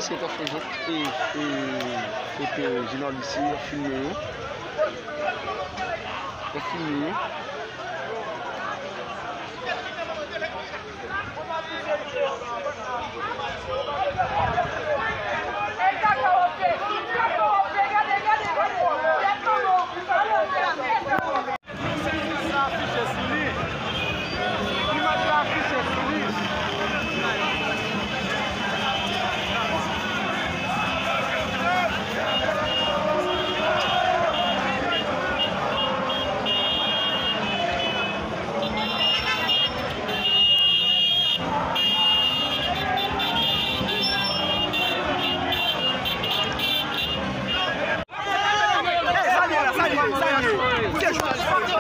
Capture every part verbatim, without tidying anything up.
Kote w fè zòt e, e, kote jounalis yo, y ap filme yo. Y ap filme yo. Sa afiche sou li. Imaj la afiche sou li. Ki se tou k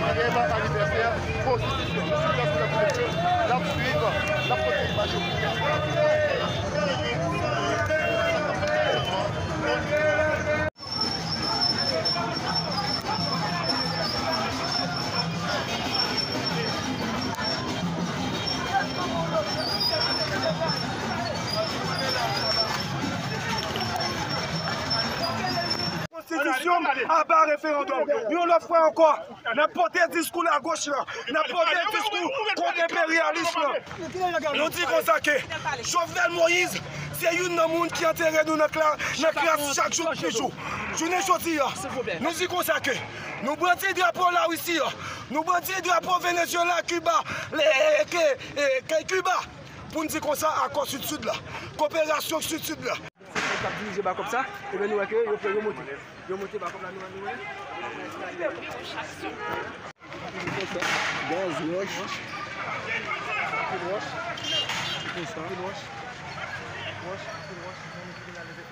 ap rèv anivèsè konstitisyon. Nou sou plas pou n ap swiv, n ap pote imaj yo pou Konstitisyon, aba referandòm. Yon lòt fwa ankò, n ap pote diskou lagoch lan, n ap pote diskou kont enperyalis lan. Nou di konsa ke Jovenel Moïse se youn nan moun ki antere nou nan kla-, nan kras chak jou ki jou. Jounen jodi a, nou di konsa ke nou brandi drapo Larisi a, nou brandi drapo Venezuela, Kiba, le, e, ke, e, ke Kiba, pou n di konsa akò Sid-Sid la, koperasyon Sid-Sid la. K ap dirije bakòp sa, ebyen nou wè ke yo pran, yo monte. Yo monte bakòp la, nou wè, nou wè. Gaz, wòch. Anpil wòch. Konsa. Anpil wòch. Wòch, anpil wòch.